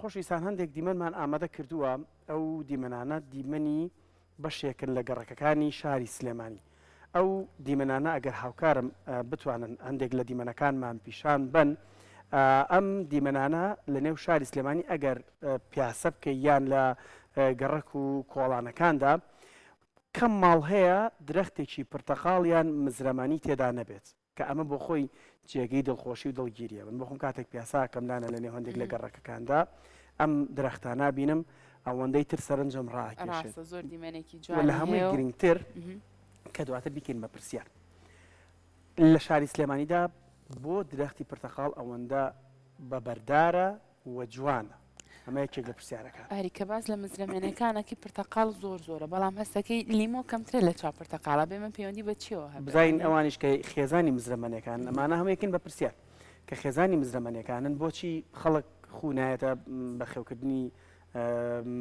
خۆشەویستان هەندێک دیمەنمان ئامادە کردووە، ئەو دیمەنانە دیمەنی بەشێکن لە گەڕەکەکانی شاری سلێمانی. ئەو دیمەنانە ئەگەر هاوکارم بتوانن هەندێک لە دیمەنەکانمان پیشان بەن، ئەم دیمەنانە لە نێو شاری سلێمانی ئەگەر پیاسە بکەی یان لە گەڕەک و کۆڵانەکاندا کەم ماڵ هەیە درەختێکی پرتەقاڵ یان مزرەمانی تێدا نەبێت. کە ئەمە بۆ خۆی جێگەی دڵخۆشی و دڵگیریە. من بۆ خۆم کاتێک پیاسە ئەکەم لانە لە نێو هەندێک لە گەڕەکەکاندا ئەم درەختانە بینم ئەوەندەی تر سەرنجم ڕاکێشێت. ڕاستە زۆر دیمەنێکی و لە جوانی هەمووی هەیە و گرنگتر کە دواتر بیکەین بە پرسیار لە شاری سلێمانیدا بۆ درەختی پرتەقاڵ ئەوەندە بە بەردارە و جوانە؟ ئەمە یەکێک لە پرسیارەکان. ئاری کە باس لە مزرەمێنەکان ئەکەی پرتەقاڵ زۆر زۆرە بەڵام هەستەکەی لیمۆ کەمترە لە چاو پرتەقاڵا بێ من پەیوەندی بە چیەوە هەبێ بزانین ئەمە؟ ئەوانیش کە خێزانی مزرەمەنەکانن ئەمانە هەموو یەکن بە پرسیار کە خێزانی مزرەمەنەکانن بۆچی خەڵک خوو نایەتە بەخێوکردنی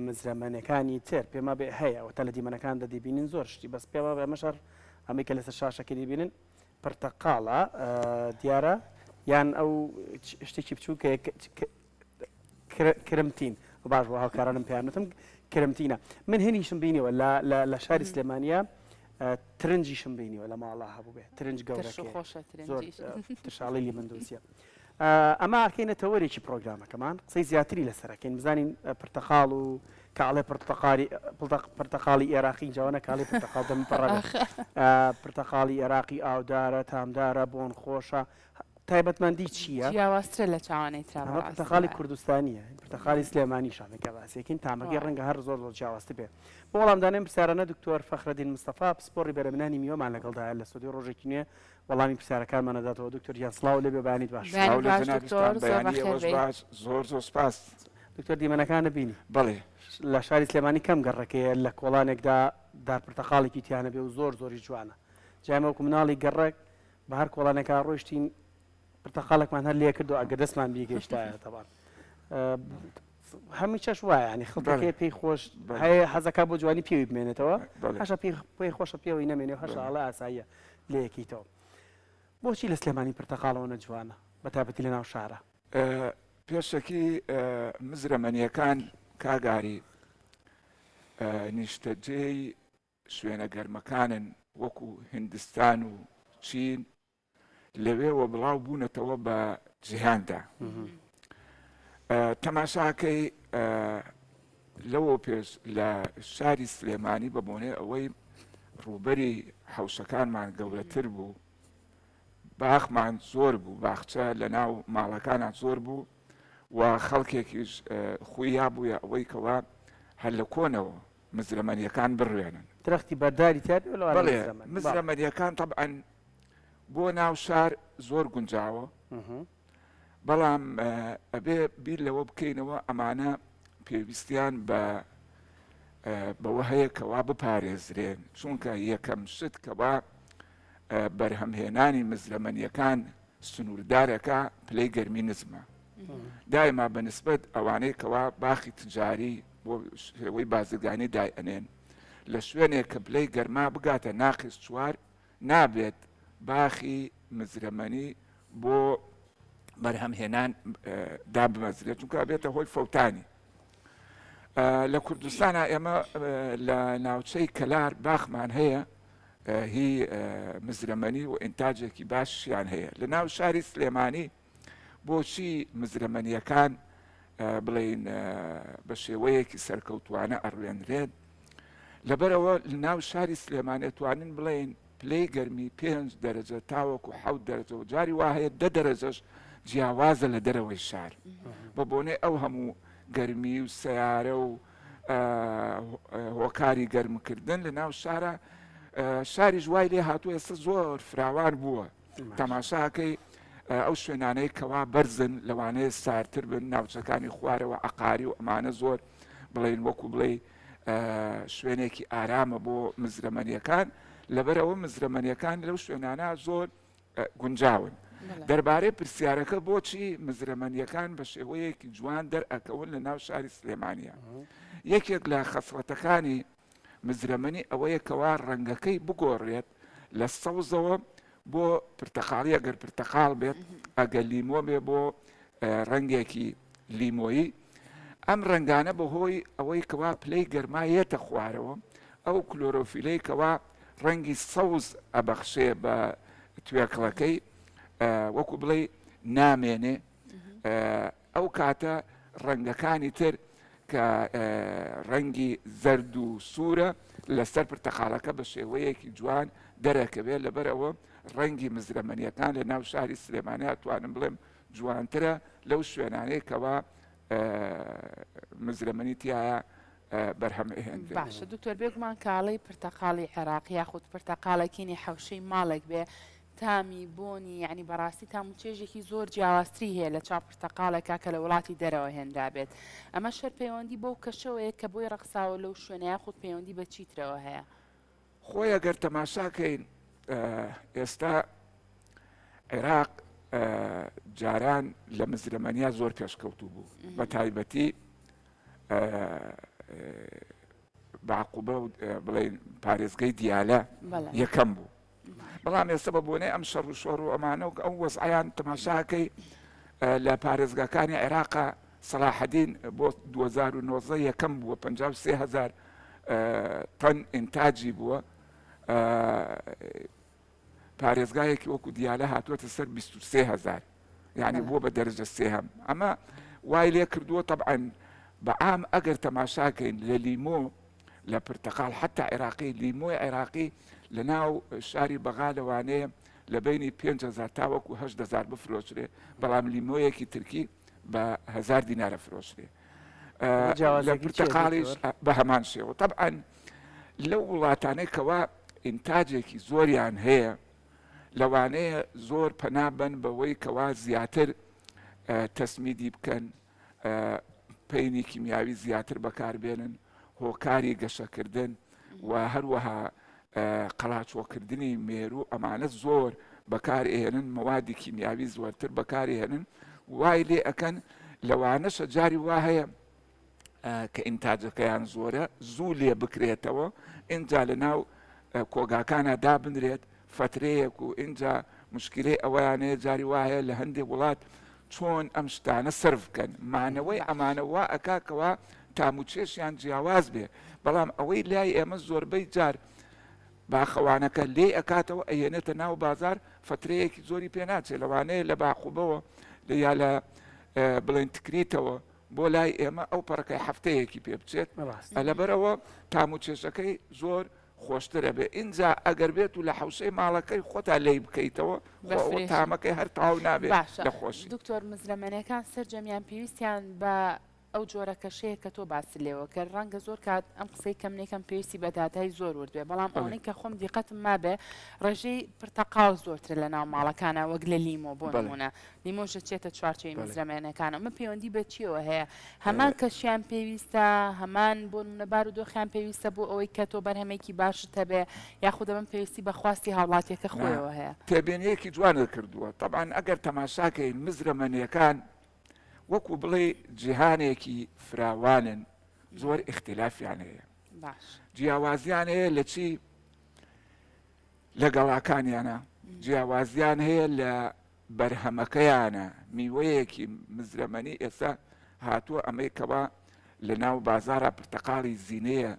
مزرەمەنەکانی تر پێما بێ هەیە ئەوەتا لە دیمەنەکاندا دەیبینین زۆر شتی بەس پێما بێ ئەمەش هەر ئەمەی کە لەسەر شاشەکە دەیبینن پرتەقاڵە دیارە یان ئەو شتێکی بچووکە کرمتین باش بۆ هاوکارانم پێیان وتم کرمتینە من هەنیشم بینیوە لە شاری سلێمانە ترنجیشم بینیوە لە ماڵا هەبوو بێ ترنج گەورەکەی زۆر ترشاڵی لی من دۆسیە ئەمە ئەکەینە تەوەرێکی پرۆگرامەکەمان قسەی زیاتری لەسەرەکەین بزانین پرتەقاڵ و کاڵێ پرتەقاری پرتەقاڵی ئێراقی جوانە کاڵی پرتەقاڵ دەم پڕ پرتەقاڵی ئێراقی ئاودارە تامدارە بۆن خۆشە تایبەتمەندی چییە؟ جیاوازترە لە چاوانەی ترا ئەمە پرتەقاڵی کوردستانییە پرتەقاڵی سلێمانی شانە کە باسێکین تامەکەی ڕەنگە هەر زۆر زۆر جیاوازتر بێ بۆ وەڵامدانەوەی ئەم پرسیارانە دکتۆر فەخرەدین مستەفا پسپۆڕی بەرهەمهێنانی میوەمان لەگەڵدایە لە ستۆدیۆی ڕۆژێکی نوێ وەڵامی پرسیارەکانمان ئەداتەوە دکتۆر گیان سڵاو لێ بێ بەیانیت باش. بەیانیت سڵاو لە باش جەنابیشتان دکتۆر زۆر بەیانی بەخێر ئێوەش بێی. باش زۆر زۆر سپاس. دکتۆر دیمەنەکانت بینی؟ بەڵێ. لە شاری سلێمانی کەم گەڕەکەیە لە کۆڵانێکدا دار پرتەقاڵێکی تیا نەبێ و زۆر زۆریش جوانە جا ئێمە وەکو مناڵی گەڕەک بە هەر کۆڵانێکا ڕۆیشتین پرتەقاڵێکمان هەر لێ کردو ئەگەر دەستمان بیگەیشتایە تەبان هەمیشەش وایە ینی خەڵکەکەی پێی خۆش هەیە حەزەکە بۆ جوانی پێوی بمێنێتەوە هەشە پێی پێی خۆشە پێوەی نەمێنێ هەشە ئاڵە ئاساییە لەیەکیتەوە بۆچی لە سلێمانی پرتەقاڵەوە نەجوانە بە تایبەتی لە ناو شارە پێشەکی مزرەمەنیەکان کاگاری نیشتەجێی شوێنە گەرمەکانن وەکو هیندستان و چین لەوێوە بڵاو بوونەتەوە بە جیهاندا تەماشاکەی لەوە پێش لە شاری سلێمانی بە بۆنەی ئەوەی ڕووبەری حوشەکانمان گەورەتر بوو باخمان زۆر بوو باخچە لە ناو ماڵەکانان زۆر بوو و خەڵکێکیش خویا بووە ئەوەی کەوا هەر لە کۆنەوە مزرەمەنیەکان بڕوێنن. درەختی بەرداری تیا بێ لەوانە بەڵێ مزرەمەنی. بەڵێ. مزرەمەنیەکان تەبعەن بۆ ناو شار زۆر گونجاوە بەڵام ئەبێ بیر لەوە بکەینەوە ئەمانە پێویستیان بە بەوە هەیە کەوا بپارێزرێن چونکە یەکەم شت کەوا بەرهەمهێنانی مزرەمەنیەکان سنووردارەکە پلەی گەرمی نزمە دایما بە نسبەت ئەوانەی کەوا باخی تجاری بۆ شێوەی بازرگانی دایئەنێن لە شوێنێک کە پلەی گەرما بگاتە ناقیس چوار نابێت باخی مزرەمەنی بۆ بەرهەمهێنان دابمەزرێت چونکە بێتە هۆی فەوتانی لە کوردستانە ئێمە لە ناوچەی کەلار باخمان هەیە هی مزرەمەنی و ئینتاجێکی باشیان هەیە لە ناو شاری سلێمانی بۆچی مزرەمەنیەکان بڵین بە شێوەیەکی سەرکەوتوانە ئەڕوێنرێن لەبەرەوە ناو شاری سلێمانی توانین بڵین پلەی گەرمی پێنج دەرەجە تاوەکو حەوت دەرەجە و جاری وا هەیە دە دەرەجەش جیاوازە لە دەرەوەی شار بە بۆنەی ئەو هەموو گەرمی و سیارە و هۆکاری گەرمکردن لە ناو شارە شاریش وای لێ هاتووە ئێستا زۆر فراوان بووە تەماشاکەی ئەو شوێنانەی کەوا بەرزن لەوانەیە سارتر بن ناوچەکانی خوارەوە عقاری و ئەمانە زۆر بڵین وەکو بڵێ شوێنێکی ئارامە بۆ مزرەمەنیەکان لەبەرئەوە مزرەمەنیەکان لەو شوێنانە زۆر گونجاون. دەربارەی پرسیارەکە بۆچی مزرەمەنیەکان بە شێوەیەکی جوان دەرئەکەون لە ناو شاری سلێمانە یەکێک لە خەسڵەتەکانی مزرەمەنی ئەوەیە کەوا ڕەنگەکەی بگۆڕێت لە سەوزەوە بۆ پرتەقاڵی ئەگەر پرتەقاڵ بێت ئەگەر لیمۆ بێ بۆ ڕەنگێکی لیمۆیی. ئەم ڕەنگانە بەهۆی ئەوەی کەوا پلەی گەرما یەتە خوارەوە، ئەو کلۆرۆفیلەی کەوا ڕەنگی سەوز ئەبەخشێ بە توێکڵەکەی وەکو بڵێی نامێنێ، ئەو کاتە ڕەنگەکانی تر کە ڕەنگی زەرد و سوورە لەسەر پرتەقاڵەکە بە شێوەیەکی جوان دەرەکەوێت، لەبەرئەوە ڕەنگی مزرەمەنیەکان لە ناو شاری سلێمانی ئەتوانم بڵێم جوانترە لەو شوێنانەی کەوا مزرەمەنی تیایا بەرهەم ئەهێنرێت. باشە دکتۆر بێگومان کاڵەی پرتەقاڵی عێراق یاخود پرتەقاڵەکینی حەوشەی ماڵێک بێ تامی بۆنی یعنی بەڕاستی تام و چێژێکی زۆر جیاوازتری هەیە لە چاو پرتەقاڵێکا کە لە وڵاتی دەرەوە هێنرابێت ئەمەش هەر پەیوەندی بەو کەشەوەیە کە بۆی ڕەخساوە لەو شوێنە یاخود پەیوەندی بە چیترەوە هەیە؟ خۆی ئەگەر تەماشا کەین ئێستا عێراق جاران لە مزرەمەنیا زۆر پێشکەوتوو بوو بە تایبەتی باقوبە و بڵێن پارێزگەی دیالە یەکەم بوو بەڵام ئێستا بە بۆنەی ئەم شەڕ و شۆڕ و ئەمانە و ئەو وەزعیان تەماشاکەی لە پارێزگاکانی عێراقا سەڵاحەدین بۆ 2019 یەکەم بووە 53 هزار تەن ئینتاجی بووە پارێزگایەکی وەکو دیالە هاتووەتە سەر 23 هزار یعنی بووە بە دەرەجە سێهەم ئەمە وای لێ کردووە طبعا بە عام ئەگەر تەماشاکەین لە لیمۆ لە پرتەقاڵ حتا عێراقی لیمۆی عێراقی لە ناو شاری بەغا لەوانەیە لە بینی 5هزار تاوەکو 8هزار بفرۆشرێ بەڵام لیمۆیەکی ترکی بە هزار دینارە فرۆشرێ لە پرتەقاڵیش بە هەمان شێوە طبعا لەو وڵاتانەی کەوا ئینتاجێکی زۆریان هەیە لەوانەیە زۆر پەنا بەن بەوەی کەوا زیاتر تەسمیدی بکەن پەینی کیمیاوی زیاتر بەکاربێنن هۆکاری گەشەکردن و هەروەها قەلاچۆکردنی مێرو ئەمانە زۆر بەکارئێنن مەوادی کیمیاوی زۆرتر بەکارێنن وای لێ ئەکەن لەوانەشە جاری وا هەیە کە ئینتاجەکەیان زۆرە زوو لێ بکرێتەوە ئینجا لە ناو کۆگاکانە دابنرێت فەترەیەک و ئینجا مشکلەی ئەوەیان هەیە جاری وا هەیە لە هەندێک وڵات چۆن ئەم شتانە سەرف بکەن مانەوەی ئەمانە وا ئەکا کەوا تام و چێشیان جیاواز بێ بەڵام ئەوەی لای ئێمە زۆربەی جار باخەوانەکە لێی ئەکاتەوە ئەیەنێتە ناو بازار فەترەیەکی زۆری پێ ناچێت لەوانەیە لە باقوبەوە یا لە بڵێن تکریتەوە بۆ لای ئێمە ئەو پەڕەکەی هەفتەیەکی پێ بچێت لەبەرەوە تام و چێشەکەی زۆر خۆشتر ئەبێ ئینجا ئەگەر بێت و لە حەوشەی ماڵەکەی خۆتا لێی بکەیتەوە خۆ ئەوە تامەکەی هەر تەواو نابێ باشە لە خۆشی. دکتۆر مزرەمەنەکان سەرجەمیان پێویستیان بە ئەو جۆرە کەشەیە کە تۆ باست لێوە کرد ڕەنگە زۆر کات ئەم قسەی کەم نەکەم پێویستی بە داتای زۆر ورد بێ بەڵام بەڵێ. ئەوەی کە خۆم دیقەتم مابێ ڕێژەی پرتەقاڵ زۆرترە لە ناو ماڵەکانە وەک لە لیمۆ بۆ بەڵێ. نمونە لیمۆش دەچێتە چوارچێوەی بەڵێ. مزرەمێنەکانەوە ئەمە پەیوەندی بە چیەوە هەیە هەمان کەشیان پێویستە هەمان بۆ نمونە بارودۆخیان پێویستە بۆ ئەوەی کە تۆ بەرهەمێکی باشت هەبێ یاخود ئەمە پێویستی بە خواستی هاوڵاتیەکە نا خۆیەوە هەیە؟ تێبینیەکی جوانت کردووە تەبعەن ئەگەر تەماشاکەین مزرەمەنیەکان وەکو بڵێی جیهانێکی فراوانن زۆر ئیختلافیان هەیە باش. جیاوازیان هەیە لە چی لە گەڵاکانیانە جیاوازیان هەیە لە بەرهەمەکەیانە میوەیەکی مزرەمەنی ئێستا هاتووە ئەمەی کەوا لە ناو بازارە پرتەقاڵی زینەیە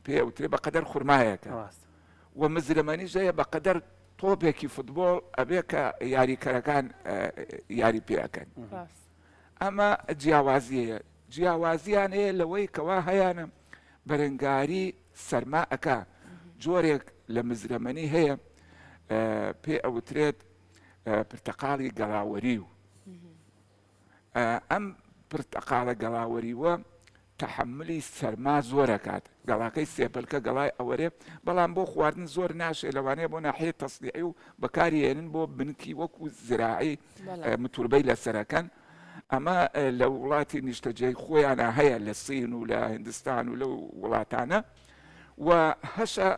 پێ ئەوترێ بەقەدەر خورمایەکە و مزرەمەنیش هەیە بەقەدەر تۆپێکی فتبۆڵ ئەبێ کە یاریکەرەکان یاری پێ ئەکەن ئەمە جیاوازیەیە جیاوازیان هەیە لەوەی کەوا هەیانە بەرەنگاری سەرما ئەکا جۆرێک لە مزرەمەنی هەیە پێ ئەوترێت پرتەقاڵی گەڵاوەری و ئەم پرتەقاڵە گەڵاوەریوە تەحەمولی سەرما زۆر ئەکات گەڵاکەی سێپەلکە گەڵای ئەوەرێ بەڵام بۆ خواردن زۆر ناشێ لەوانەیە بۆ ناحیە تەسلیعی و بەکاری هێنن بۆ بنکی وەکو زراعی متوربەی لەسەرەکەن ئەمە لە وڵاتی نیشتەجێی خۆیانە هەیە لە سین و لە هندستان و لەو وڵاتانە و هەشە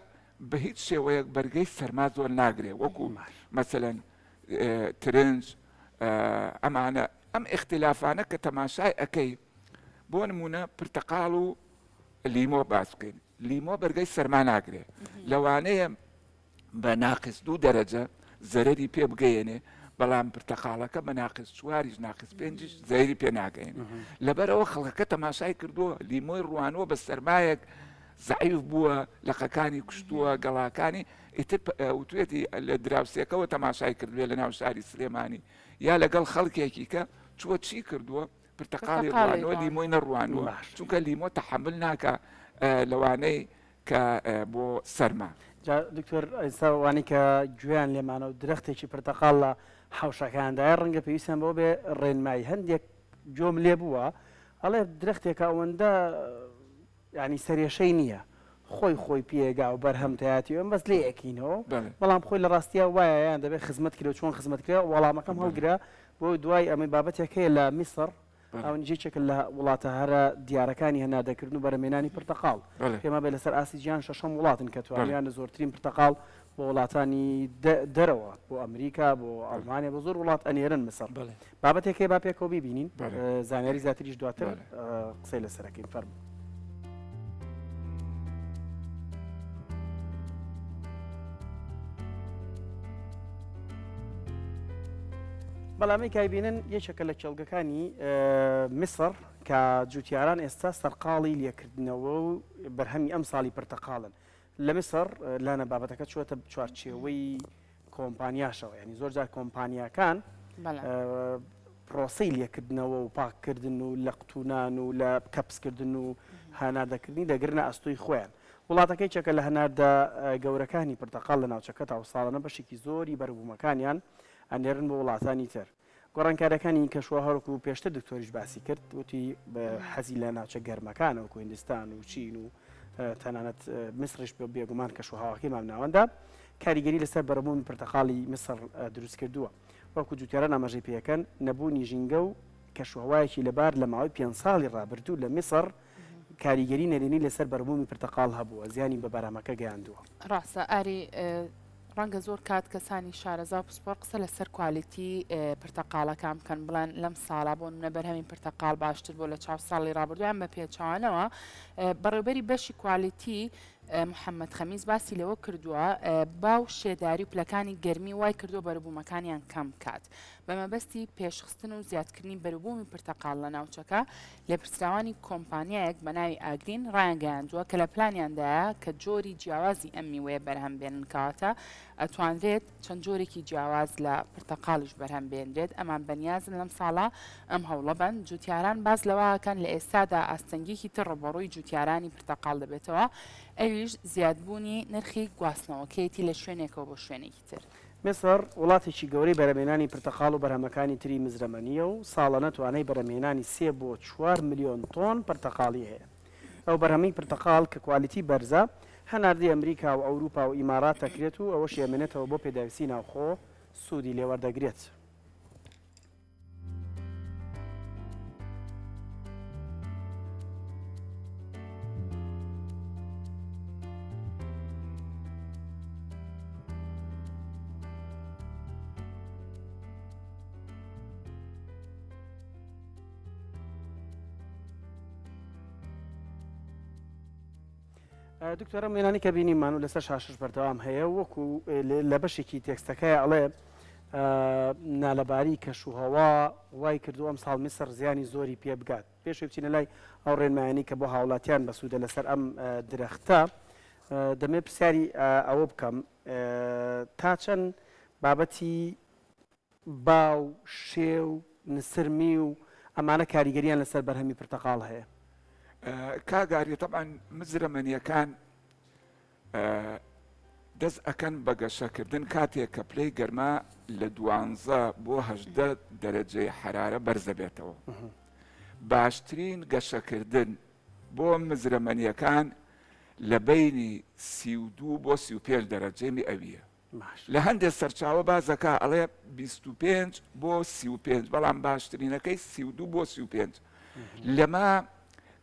بە هیچ شێوەیەک بەرگەی سەرما زۆر ناگرێ وەکو مەسەلەن ترنج ئەمانە ئەم ئیختلافانە کە تەماشای ئەەکەی بۆ نمونە پرتەقاڵ و لیمۆ باس بکەین لیمۆ بەرگەی سەرما ناگرێ لەوانەیە بە ناقس دوو دەرەجە زەرەری پێ بگەیەنێ. بەڵام پرتەقاڵەکە بە ناقس چواریش ناقس پێنجیش زەیری پێ ناگەین لەبەرەوە خەڵکەکە تەماشای کردووە لیمۆی ڕوانوە بە سەرمایەک زەعیف بووە لەقەکانی کوشتووە گەڵاکانی ئیتر وتوێتی لە دراوسێکەوە تەماشای کردوێ لە ناو شاری سلێمانی یا لەگەڵ خەڵکێکی کە چووە چی کردووە پرتەقاڵی ڕوانوە لیمۆی نەڕوانوە چونکە لیمۆ تەحمل ناکە لەوانەی کە بۆ سەرما. جا دکتۆر ئێستا ئەوانەی کە گوێیان لێمانە و درەختێکی پرتەقاڵ لە حەوشەکەیاندایە ڕەنگە پێویستیان بەوە بێ ڕێنمایی هەندێک گوێم لێ بووە ئەڵێ درەختێکە ئەوەندە یعنی سەرێشەی نییە خۆی خۆی پێگا و بەرهەم تایەتی ئەم بەس لێ ئەکینەوە بەڵام خۆی لە ڕاستیا وایە یان دەبێت خزمەت کرێ و چۆن خزمەت کرێ وەڵامەکەم هەڵگرە بۆ دوای ئەمەی بابەتێک هەیە لە میسڕ ئەوانیش یەکێکن لە وڵاتە هەرە دیارەکانی هەناردەکردن و بەرهەمهێنانی پرتەقاڵ. پێم وابێ لەسەر ئاستی جیهان شەشەم وڵاتن کە توانیویانە زۆرترین پرتەقاڵ بۆ وڵاتانی دەرەوە، بۆ ئەمریکا، بۆ ئەڵمانیا، بۆ زۆر وڵات ئەنێرن میسڕ. بابەتێک هەیە با پێکەوە بیبینین، زانیاری زیاتریش دواتر قسەی لەسەر ئەکەین. فەرموو. بەڵام ئەی کایبینن یەکێکە لە کێڵگەکانی میسڕ کە جوتیاران ئێستا سەرقاڵی لێکردنەوە و بەرهەمی ئەم ساڵی پرتەقاڵن لە میسڕ لانە بابەتەکە چووەتە چوارچێوەی کۆمپانیاشەوە یعنی زۆر جار کۆمپانیاکان پرۆسەی لێکردنەوە و پاککردن و لە قوتونان و لە کەپسکردن و هەناردەکردنی دەگرنە ئەستۆی خۆیان وڵاتەکە یەکێکە لە هەناردە گەورەکانی پرتەقاڵ لە ناوچەکە تا و ساڵانە بەشێکی زۆری بەروبوومەکانیان ئەنێرن بۆ وڵاتانی تر. گۆڕانکاریەکانی کەشوهەوا هەروەکو پێشتر دکتۆریش باسی کرد وتی حەزی لە ناوچە گەرمەکانە وەکو هندستان و چین و تەنانەت میسریش بێگومان کەشوهەواکەی مامناوەندە کاریگەری لەسەر بەرەبوومی پرتەقاڵی میسر دروست کردووە. وەکو جوتیاران ئاماژەی پێکەن نەبوونی ژینگە و کەشوهەوایەکی لەبار لە ماوەی پێنج ساڵی ڕابردوو لە میسر کاریگەری نەرێنی لەسەر بەربوومی پرتەقاڵ هەبووە، زیانی بە بەرهەمەکە گەیاندووە. ڕاستە ئاری، ڕەنگە زۆر کات کەسانی شارەزا و پسپۆڕ قسە لەسەر کوالیتی پرتەقاڵەکان بکەن، بڵێن لەم ساڵە بۆ نمونە بەرهەمی پرتەقاڵ باشتر بووە لە چاو ساڵی ڕابردوو یان بە پێچەوانەوە. بەڕێوبەری بەشی کوالیتی محەممەد خەمیس باسی لەوە کردووە، با و شێداری و پلەکانی گەرمی وای کردووە بەروبوومەکانیان کەم بکات. بە مەبەستی پێشخستن و زیادکردنی بەروبوومی پرتەقاڵ لە ناوچەکە، لێپرسراوانی کۆمپانیایەک بە ناوی ئاگرین ڕایانگەیاندووە کە لە پلانیاندایە کە جۆری جیاوازی ئەم میوەیە بەرهەم بێنن کەواتە ئەتوانرێت چەند جۆرێکی جیاواز لە پرتەقاڵیش بەرهەم بێنرێت ئەمان بەنیازن لەم ساڵە ئەم هەوڵە بەن جوتیاران باس لەوە ئەکەن لە ئێستادا ئاستەنگیەکی تر ڕوبەڕووی جوتیارانی پرتەقاڵ دەبێتەوە ئەویش زیادبوونی نرخی گواستنەوەکەیەتی لە شوێنێکەوە بۆ شوێنێکی تر. میسر وڵاتێکی گەورەی بەرهەمهێنانی پرتەقاڵ و بەرهەمەکانی تری مزرەمەنییە و ساڵانە توانای بەرهەمهێنانی سێ بۆ چوار ملیۆن تۆن پرتەقاڵی هەیە. ئەو بەرهەمەی پرتەقاڵ کە کوالیتی بەرزە، هەناردەی ئەمریکا و ئەوروپا و ئیمارات دەکرێت و ئەوەشی ئەمێنێتەوە بۆ پێداویستی ناوخۆ سوودی لێوەردەگرێت. دکتۆر ئەم وێنانەی کە بینیمان و لەسەر شاشەش بەردەوام هەیە وەکو لە بەشێکی تێکستەکەی ئەڵێ نالەباری کەشوهەوا وای کردو ئەمساڵ میسڕ زیانی زۆری پێ بگات. پێش ئەوەی بچینە لای ئەو ڕێنمایانەی کە بۆ هاوڵاتیان بەسوودە لەسەر ئەم درەختە، دەمەوێت پرسیاری ئەوە بکەم تا چەند بابەتی با و شێ و نسرمی و ئەمانە کاریگەریان لەسەر بەرهەمی پرتەقاڵ هەیە؟ کاک ئاری تەبعەن مزرەمەنیەکان دەست ئەکەن بە گەشەکردن کاتێک کە پلەی گەرما لە دوانزە بۆ 18 دەرەجەی حرارە بەرزەبێتەوە. باشترین گەشەکردن بۆ مزرەمەنیەکان لە بەینی 32 بۆ 35 دەرەجەی میئەویە. لە هەندێ سەرچاوە باس دەکا ئەڵێ 25 بۆ 35 بەڵام باشترینەکەی 32 بۆ 35 لەمە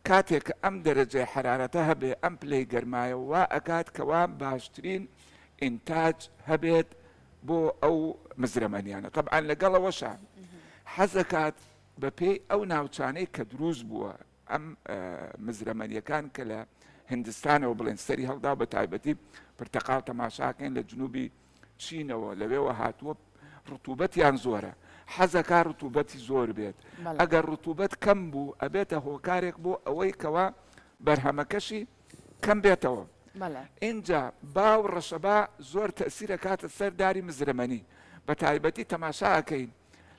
کاتێک کە ئەم دەرەجەی حەرارەتە هەبێ ئەم پلەی گەرمایە وا ئەکات کەوا باشترین ئینتاج هەبێت بۆ ئەو مزرەمەنیانە تەبعەن لەگەڵەوەشە حەزەکات بەپێی ئەو ناوچانەی کە دروست بووە ئەم مزرەمەنیەکان کە لە هندستانەوە بڵێن سەری هەڵدا بە تایبەتی پرتەقاڵ تەماشاکەین لە جنوبی چینەوە لەوێوە هاتووە. ڕتوبەتیان زۆرە حەزەکا ڕتوبەتی زۆر بێت ئەگەر ڕتوبەت کەم بوو ئەبێتە هۆکارێک بۆ ئەوەی کەوا بەرهەمەکەشی کەم بێتەوە ئینجا با و ڕەشەبا زۆر تەسیر ئەکاتە سەر داری مزرەمەنی بە تایبەتی تەماشا ئەکەین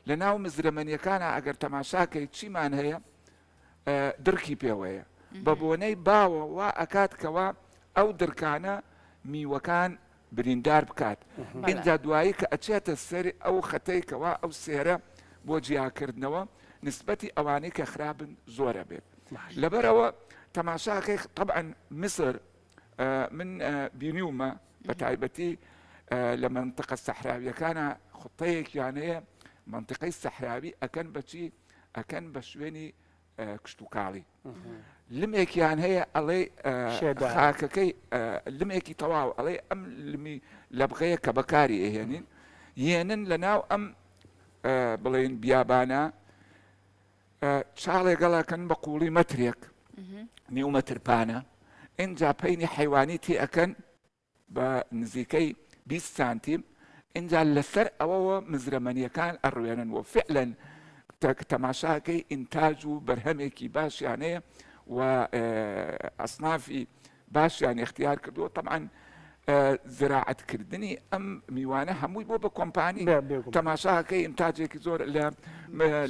لە ناو مزرەمەنیەکانە ئەگەر تەماشاکەی چیمان هەیە دڕکی پێوەیە بە بۆنەی باوە وا ئەکات کەوا ئەو دڕکانە میوەکان بریندار بکات ئینجا دوایی کە ئەچێتە سەر ئەو خەتەی کەوا ئەو سێرە بۆ جیاکردنەوە نسبەتی ئەوانەی کە خراپن زۆر ئەبێت لەبەرەوە تەماشاکەی طبعا میسر من بینیومە بە تایبەتی لە منطقە سەحراویەکانە خطەیەکیان هەیە منطقەی سەحراوی ئەکەن بەچی ئەکەن بە شوێنی کشتوکاڵی لمێکیان هەیە ئەڵێ خاکەکەی لمێکی تەواو ئەڵێ ئەم لمی لەبغەیە کە بەکاری ئەهێنین یێنن لە ناو ئەم بڵێن بیابانە چاڵێگەڵەکەن بە قوڵی مەترێک نیو مەتر پانە ئینجا پەینی حیوانی تێ ئەکەن بە نزیکەی 20 سانتیم ئینجا لەسەر ئەوەوە مزرەمەنیەکان ئەڕوێنن و فعلەن تەماشاکەی ئینتاج و بەرهەمێکی باشیان هەیە و ئەسنافی باشیان اختیار کردووە طبعا زراعەتکردنی ئەم میوانە هەمووی بۆ بە کۆمپانی تەماشاکەی ئینتاجێکی زۆر لە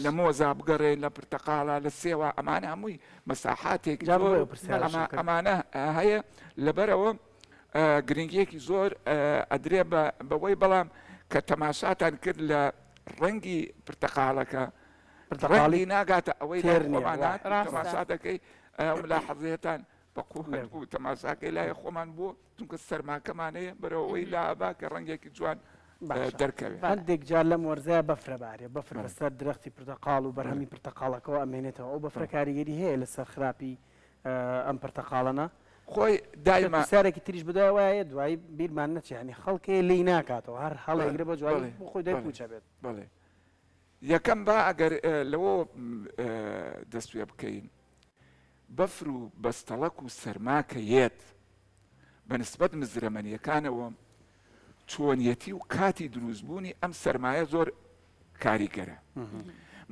لە مۆزا بگەڕێ لە پرتەقاڵە لە سێوە ئەمانە هەمووی مەساحاتێک ئەمانە هەیە لەبەرەوە گرنگیەکی زۆر ئەدرێ بەوەی بەڵام کە تەماشاتان کرد لە ڕەنگی پرتەقاڵەکە پرتەقاڵی ناگاتە ئەوەی تەماشا دەکەی ملاحەزەتان بە قووت بوو تەماشاکەی لای خۆمان بوو چونکە سەرماکەمان هەیە بەرەوەی لابا کە ڕەنگێکی جوان دەرکەوێت. هەندێک جار لەم وەرزەیا بەفرە بارێ، بەفر بەسەر درەختی پرتەقاڵ و بەرهەمی پرتەقاڵەکەوە ئەمێنێتەوە، ئەو بەفرە کاریگەری هەیە لەسەر خراپی ئەم پرتەقاڵەنە؟ خۆی دایما. پرسیارێکی تریش بدای وایە دوایی بیرمان نەچێ یانی خەڵک هەیە لێی ناکاتەوە هەر هەڵێگرێ بە جوایی بۆ خۆی دوای پوچ ئەبێت. بەڵێ یەکەم با ئەگەر لەوە دەست پێ بکەین بەفر و بەستەڵەک و سەرما کە یەت بە نسبەت مزرەمەنیەکانەوە چۆنیەتی و کاتی دروستبوونی ئەم سەرمایە زۆر کاریگەرە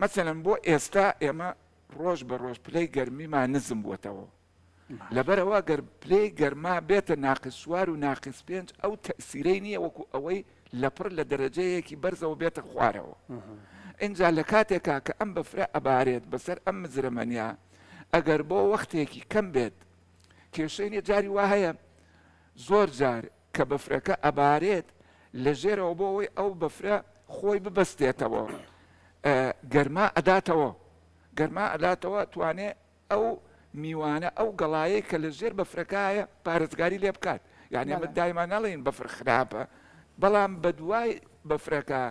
مەسەلەن بۆ ئێستا ئێمە ڕۆژ بە ڕۆژ پلەی گەرمیمان نزم بووەتەوە لەبەرئەوە گەر پلەی گەرما بێتە ناقس چوار و ناقس پێنج ئەو تەئسیرەی نییە وەکو ئەوەی لەپڕ لە دەرەجەیەکی بەرزەوە بێتە خوارەوە ئینجا لە کاتێکا کە ئەم بەفرە ئەبارێت بەسەر ئەم مزرەمەنیا ئەگەر بۆ وەختێکی کەم بێت کێشەی نیە جاری وا هەیە زۆر جار کە بەفرەکە ئەبارێت لە ژێرەوە بۆ ئەوەی ئەو بەفرە خۆی ببەستێتەوە گەرما ئەداتەوە گەرما ئەداتەوە توانێ ئەو میوانە ئەو گەڵایەی کە لە ژێر بەفرەکایە پارێزگاری لێ بکات یعنی ئەمە دایما ناڵێین بەفر خراپە بەڵام بەدوای بەفرەکە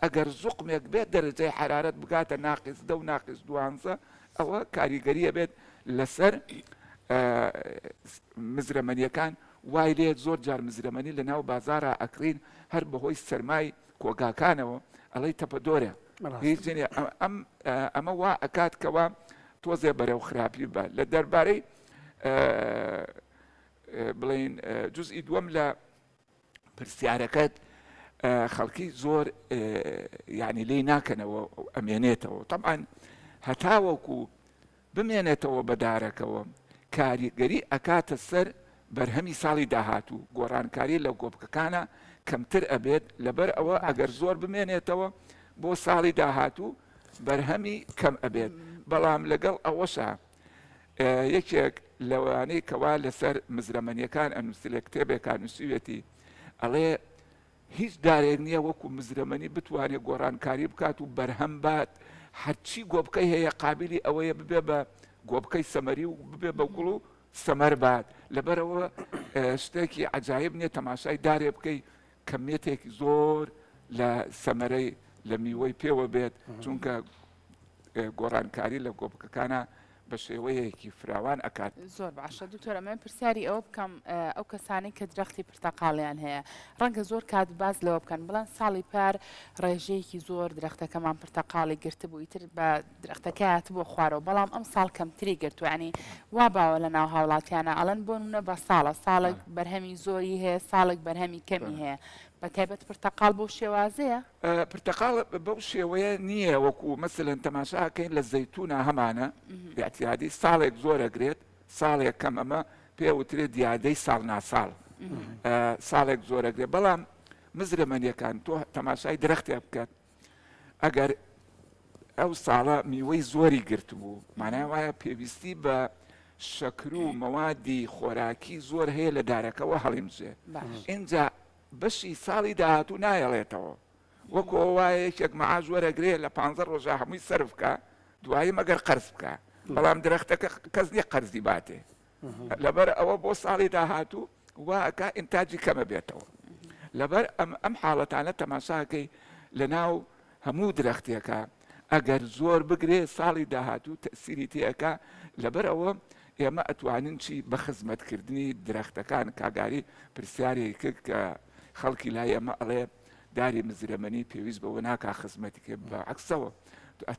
ئەگەر زوقمێک بێت دەرەجەی حرارەت بگاتە ناقس دە و ناقس دوانزە ئەوە کاریگەریە بێت لەسەر مزرەمەنیەکان وای لێت زۆر جار مزرەمەنی لە ناو بازارا ئەکڕین هەر بەهۆی سەرمای کۆگاکانەوە ئەڵێی تەپەدۆرە هیچ نیە ئەم ئەمە وا ئەکات کەوا تۆزێ بەرەو خراپی بە لە دەربارەی بڵین جزئی دووەم لە پرسیارەکەت خەڵکی زۆر یعنی لی ناکەنەوە ئەمێنێتەوە طبعا هەتاوەکو بمێنێتەوە بە دارەکەوە کاریگەری ئەکاتە سەر بەرهەمی ساڵی داهاتوو، گۆڕانکاری لە گۆپکەکانا کەمتر ئەبێت، لەبەر ئەوە ئەگەر زۆر بمێنێتەوە بۆ ساڵی داهاتوو بەرهەمی کەم ئەبێت، بەڵام لەگەڵ ئەوەشا یەکێک لەوانەی کەوا لەسەر مزرەمەنیەکان ئەنووسی لە کتێبێکا نووسیوێتی ئەڵێ هیچ دارێک نییە وەکو مزرەمەنی بتوانێت گۆڕانکاری بکات و بەرهەم بات، هەرچی گۆپکەی هەیە قابیلی ئەوەیە ببێ بە گۆپکەی سەمەری و ببێ بە گوڵ و سەمەر بات، لەبەرئەوە شتێکی عەجایب نییە تەماشای دارێ بکەی کەمیەتێکی زۆر لە سەمەرەی لە میوەی پێوە بێت، چونکە گۆڕانکاری لە گۆپکەکانە بە شێوەیەکی فراوان ئەکات. زۆر باشە دکتۆر ئەمەوێ پرسیاری ئەوە بکەم ئەو کەسانەی کە درەختی پرتەقاڵیان هەیە ڕەنگە زۆر کات باس لەوە بکەن بڵێن ساڵی پار ڕێژەیەکی زۆر درەختەکەمان پرتەقاڵی گرتبوو ئیتر بە درەختەکە هاتبووە خوارەوە بەڵام ئەم ساڵ کەمتری گرتووە یانی وا باوە لە ناو هاوڵاتیانە ئەڵێن بۆ نمونە بە ساڵە ساڵێک بەرهەمی زۆری هەیە ساڵێک بەرهەمی کەمی هەیە. بە تایبەت پرتەقاڵ بەو شێوازەیە؟ پرتەقاڵ بەو شێوەیە نییە وەکو مەسەلەن تەماشا ئەکەین لە زەیتونا هەمانە ئیعتیادی ساڵێک زۆر ئەگرێت ساڵێک کەم ئەمە پێ وترێت دیاردەی ساڵ ناساڵ ساڵێک زۆر ئەگرێت بەڵام مزرەمەنیەکان تۆ تەماشای درەختێک بکەت ئەگەر ئەو ساڵە میوەی زۆری گرتبوو مانای وایە پێویستی بە شەکر و مەوادی خۆراکی زۆر هەیە لە دارەکەوە هەڵیمژێ ئینجا بەشی ساڵی داهاتوو نایەڵێتەوە وەکو ئەوە وایە یەکێک مەعاش وەرەگرێ لە پانزە ڕۆژا هەمووی سەرف بکا دوایی مەگەر قەرز بکا بەڵام درەختەکە کەس نییە قەرزی باتێ لەبەر ئەوە بۆ ساڵی داهاتوو وا ئەکا ئینتاجی کەمە بێتەوە لەبەر ئەم ئەم حاڵەتانە تەماشاکەی لە ناو هەموو درەختێکە ئەگەر زۆر بگرێ ساڵی داهاتوو تەسیری تێەکە لەبەر ئەوە ئێمە ئەتوانین چی بە خزمەتکردنی درەختەکان کاگاری پرسیارێک کرد کە خەڵکی لای ئێمە ئەڵێ داری مزرەمەنی پێویست بەوە ناکا خزمەتی کە بە عەکسەوە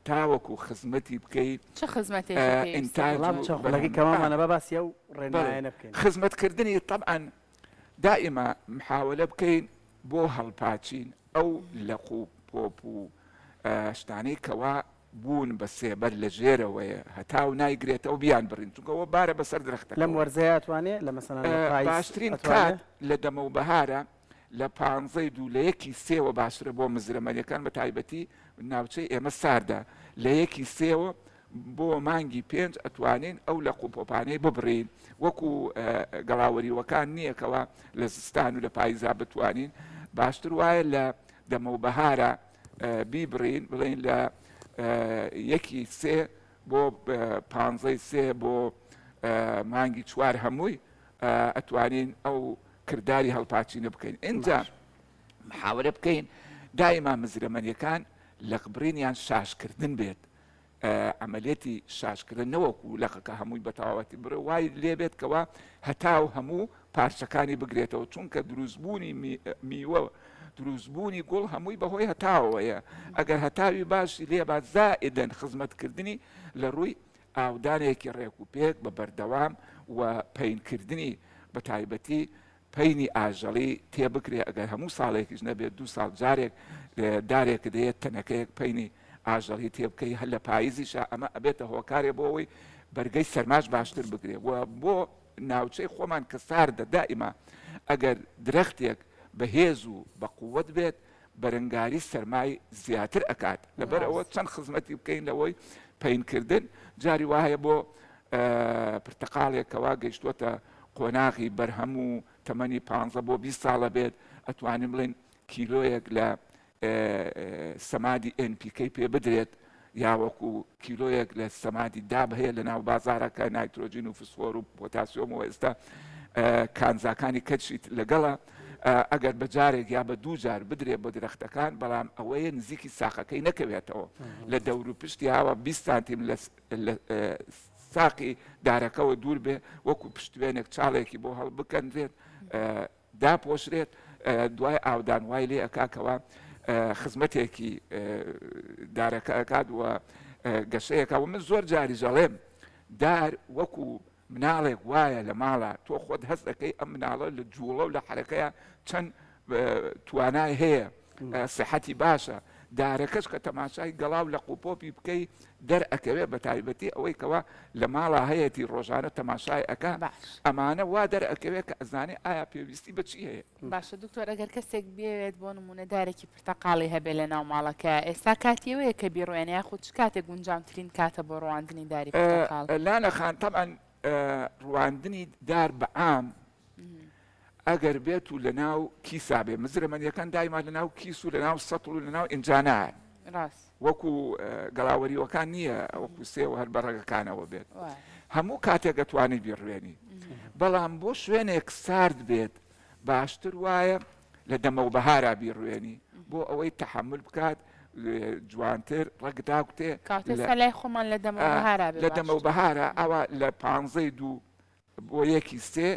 تاوەکو خزمەتی بکەی چ خزمەتێکی پێویستە؟ ئینتاج وەڵام و چەند خولەکی بەرهەم کەمامانە با باسی ئەو بەڵێ ڕێنمایانە بکەین. خزمەتکردنی تەبعەن دائیما محاوەلە بکەین بۆ هەڵپاچین ئەو لەق و پۆپ و شتانەی کەوا بوون بە سێبەر لە ژێرەوەیە هەتاو نایگرێتەوە بیان بڕین چونکە ئەوە بارە بەسەر لەم درەختەکەوە. وەرزەیا ئەتوانێ لە مەسەلەن لە پایز باشترین ئەتوانێ؟ کات لە دەمەو بەهارە لە پانزەی دوو لە یەکی سێوە باشترە بۆ مزرەمەنیەکان بە تایبەتی ناوچەی ئێمە ساردە لە یەکی سێوە بۆ مانگی پێنج ئەتوانین ئەو لە قوپۆپانەی ببڕین وەکو گەڵاوەریوەکان نییە کەوا لە زستان و لە پاییزا بتوانین باشتر وایە لە دەمەو بەهارە بیبڕین بڵێین لە یەکی سێ بۆ پانزەی سێ بۆ مانگی چوار هەمووی ئەتوانین ئەو کرداری هەڵپاچینە بکەین ئینجا محاوەرە بکەین دایما مزرەمەنیەکان لەقبڕین یان شاشکردن بێت عەمەلیەتی شاشکردن نەوەکو لەقەکە هەمووی بەتەواوەتی بڕێ وای لێبێت کەوا هەتاو هەموو پارچەکانی بگرێتەوە چونکە دروستبوونی میوە دروستبوونی گوڵ هەمووی بەهۆی هەتاوەیە ئەگەر هەتاوی باشی لێبات زائدەن خزمەتکردنی لە ڕووی ئاودانێکی ڕێک و پێک بە بەردەوام و پەینکردنی بە تایبەتی پەینی ئاژەڵی تێ بکرێ ئەگەر هەموو ساڵێکیش نەبێت دوو ساڵ جارێک دارێکت هەیە تەنەکەیەک پەینی ئاژەڵی تێ بکەی هەر لە پاییزیشا ئەمە ئەبێتە هۆکارێ بۆ ئەوەی بەرگەی سەرماش باشتر بگرێ و بۆ ناوچەی خۆمان کە ساردە دائیما ئەگەر درەختێک بەهێز و بەقوت بێت بەرەنگاری سەرمای زیاتر ئەکات لەبەر ئەوە چەند خزمەتی بکەین لەوەی پەینکردن جاری وا هەیە بۆ پرتەقاڵێک کەوا گەیشتووەتە قۆناغی بەرهەم و تەمەنی پ بۆ 20 ساڵە بێت ئەتوانین بڵێن کیلۆیەک لە سەمادی NPK پێ بدرێت یا وەکو کیلۆیەک لە سەمادی داب هەیە لە ناو بازارەکە نایترۆجین و فسفۆر و پۆتاسیۆم و ئێستا کانزاکانی کەچیت لەگەڵە ئەگەر بە جارێک یا بە دوو جار بدرێ بۆ درەختەکان بەڵام ئەوەیە نزیکی ساقەکەی نەکەوێتەوە لە دەور و پشتی هاوە 20 سانتیم لە ساقی دارەکەوە دوور بێ وەکو پشتوێنێک چاڵێکی بۆ هەڵ بکەنرێت داپۆشرێت دوای ئاودان وای لێ ئەکا کەوا خزمەتێکی دارەکە ئەکات و گەشەیەکە و من زۆر جاریش ئەڵێم دار وەکو مناڵێک وایە لە ماڵە تۆ خۆت هەست دەکەی ئەم مناڵە لە جوڵە و لە حرەکەیە چەند توانای هەیە سیحەتی باشە دارەکەش کە تەماشای گەڵا و لەق و پۆپی بکەی دەرئەکەوێ بە تایبەتی ئەوەی کەوا لە ماڵا هەیەتی ڕۆژانە تەماشای ئەکا باش. ئەمانە وا دەرئەکەوێ کە ئەزانێ ئایا پێویستی بە چی هەیە. باشە دکتۆر ئەگەر کەسێک بیەوێت بۆ نمونە دارێکی پرتەقاڵی هەبێ لە ناو ماڵەکەیا ئێستا کاتی ئەوەیە کە بیڕوێنێ یاخود چ کاتێک گونجاوترین کاتە بۆ ڕواندنی داری پرتەقاڵ؟ لانە خان تەبعەن ڕواندنی دار بە عام ئەگەر بێت و لەناو کیسا بێ مزرەمەنیەکان دایما لەناو کیس و لەناو سەتڵ و لەناو ئینجانایە ڕاست وەکو گەڵاوەریوەکان نییە وەکو سێ و هەر بە ڕەگەکانەوە بێت هەموو کاتێک ئەتوانی بیڕوێنی بەڵام بۆ شوێنێک سارد بێت باشتر وایە لە دەمەو بەهارا بیڕوێنی بۆ ئەوەی تەحمل بکات جوانتر ڕەگ داکوتێ لای خۆمان لە دەمەو بەهارا لە دەمەو بەهارا ئەوە لە پانزەی دوو بۆ یەکی سێ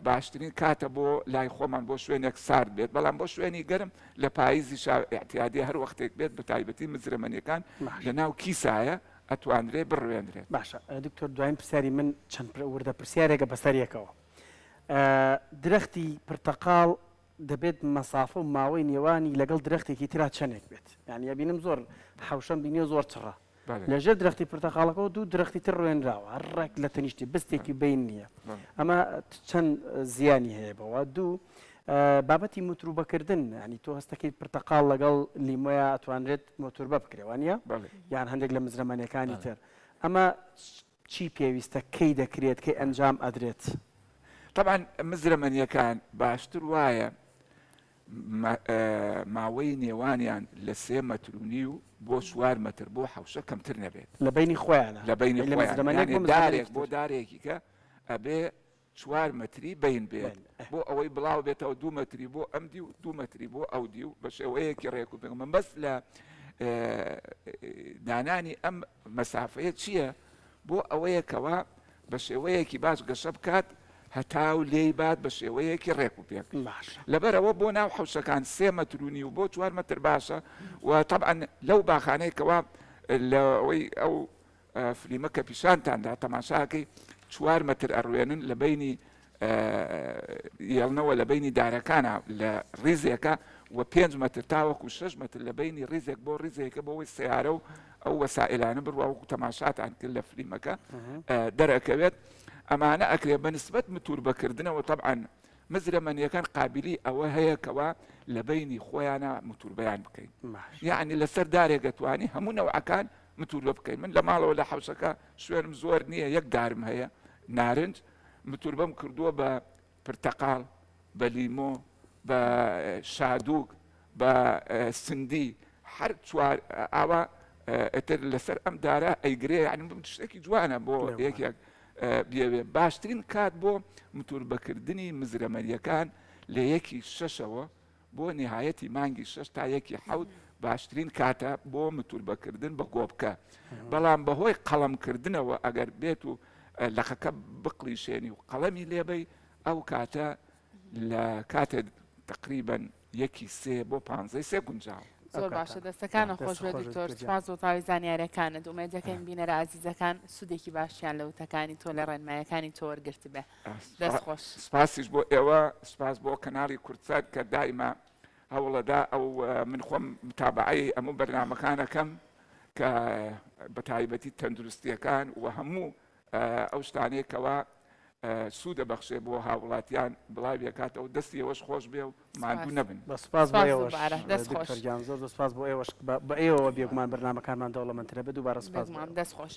باشترین کاتە بۆ لای خۆمان بۆ شوێنێک سارد بێت بەڵام بۆ شوێنی گەرم لە پاییزی شا ئیعتیادی هەر وەختێک بێت بە تایبەتی مزرەمەنیەکان لە ناو کیسایە ئەتوانرێ بڕوێنرێت. باشە دکتۆر دواین پرسیاری من چەند وردە پرسیارێکە بەسەر یەکەوە درەختی پرتەقاڵ. دەبێت مەسافە و ماوەی نێوانی لەگەڵ درەختێکی ترا چەندێک بێت یعنی ئەبینم زۆر حەوشەم بینیوە زۆر چڕە لە ژێر درەختی پرتەقاڵەکەەوە دوو درەختی تر ڕوێنراوە هەر ڕێک لە تەنیشتی بستێکی بین نییە ئەمە چەند زیانی هەیە بەوە دوو بابەتی موتروبەکردن ینی تۆ هەستەکەی پرتەقاڵ لەگەڵ لیمۆیا ئەتوانرێت مۆتوربە بکرێوە نیە یان هەندێک لە مزرەمەنیەکانی تر ئەمە چی پێویستە کەی دەکرێت کەی ئەنجام ئەدرێت؟ تەبعەن مزرەمەنیەکان باشتر وایە ماوەی نێوانیان لە سێ مەتر و نیو بۆ چوار مەتر بۆ حەوشە کەمتر نەبێت. لە بەینی خۆیانە. لە بەینی خۆیان. دارێک بۆ دارێکی کە ئەبێ چوار مەتری بەین بێت بۆ ئەوەی بڵاو بێتەوە دوو مەتری بۆ ئەم دی و دوو مەتری بۆ ئەو دی و بە شێوەیەکی ڕێک و پێک مەبەست لە دانانی ئەم مەسافەیە چییە بۆ ئەوەیە کەوا بە شێوەیەکی باش گەشە بکات هەتاو لێی بات بە شێوەیەکی ڕێک و پێک لەبەرەوە بۆ ناو حوشەکان سێ مەتر و نیو بۆ چوار مەتر باشە و طبعا لەو باخانەی کەوا لەوەی ئەو فلیمە کە پیشانتان دا تەماشاکەی چوار مەتر ئەڕوێنن لە بەینی یێڵنەوە لە بەینی دارەکانە لە ڕیزێکە و پێنج مەتر تاوەکو شش مەتر لە بەینی ڕیزێک بۆ ڕیزێکە بۆ ئەوەی سیارە و ئەو وەسائلانە بڕوا وەکو تەماشاتان کرد لە فلیمەکە دەرەکەوێت ئەمانە ئەکرێ بە نسبەت متوربەکردنەوە تەبعەن مزرەمەنیەکان قابلی ئەوە هەیە کەوا لە بەینی خۆیانە متوربەیان بکەین یعنی لەسەر دارێک ئەتوانی هەموو نەوعەکان متوربە بکەین من لە ماڵەوە لە حەوشەکە شوێنم زۆر نییە یەک دارم هەیە نارنج متوربەم کردووە بە پرتەقاڵ بە لیمۆ بە شادوک بە سندی هەر چوار ئاوا ئەتر لەسەر ئەم دارە ئەیگرێ یعنی شتێکی جوانە بۆ یەکێک بێوێ باشترین کات بۆ متوربەکردنی مزرەمەریەکان لە یەکی شەشەوە بۆ نیهایەتی مانگی شەش تا یەکی حەوت باشترین کاتە بۆ متوربەکردن بە گۆپکە بەڵام بەهۆی قەڵەمکردنەوە ئەگەر بێت و لەقەکە بقڵیشێنی و قەڵەمی لێبەی ئەو کاتە لە کاتێ تقریبن یەکی سێ بۆ پانزەی سێ گونجاوە. زۆر باشە دەستەکانت خۆش بێت دکتۆر سوپاس بۆ تەواوی زانیاریەکانت ئومێد دەکەین بینەرە ئازیزەکان سوودێکی باشیان لە وتەکانی تۆ لە ڕێنمایەکانی تۆ وەرگرتبێ دەست خۆش. سپاسیش بۆ ئێوە سپاس بۆ کەناڵی کوردسات کە دایمە هەوڵەدا ئەو من خۆم متابعەی ئەموو بەرنامەکانەکەم کە بە تایبەتی تەندروستیەکان و هەموو ئەو شتانەی کەوا سوودە بەخشێ بۆ هاوڵاتیان بڵاویەکاتەوە دەستی ئێوەش خۆش بێ و ماندوو نەبن. بە سپاس بۆ ئێوەش دکتۆر گیان زۆر زۆر سپاس بۆ ئێوەش بە ئێوەوە بێگومان بەرنامەکانمان دەوڵەمەندترە بێ دووبارە سپاس بۆ ئێوە. دەست خۆش.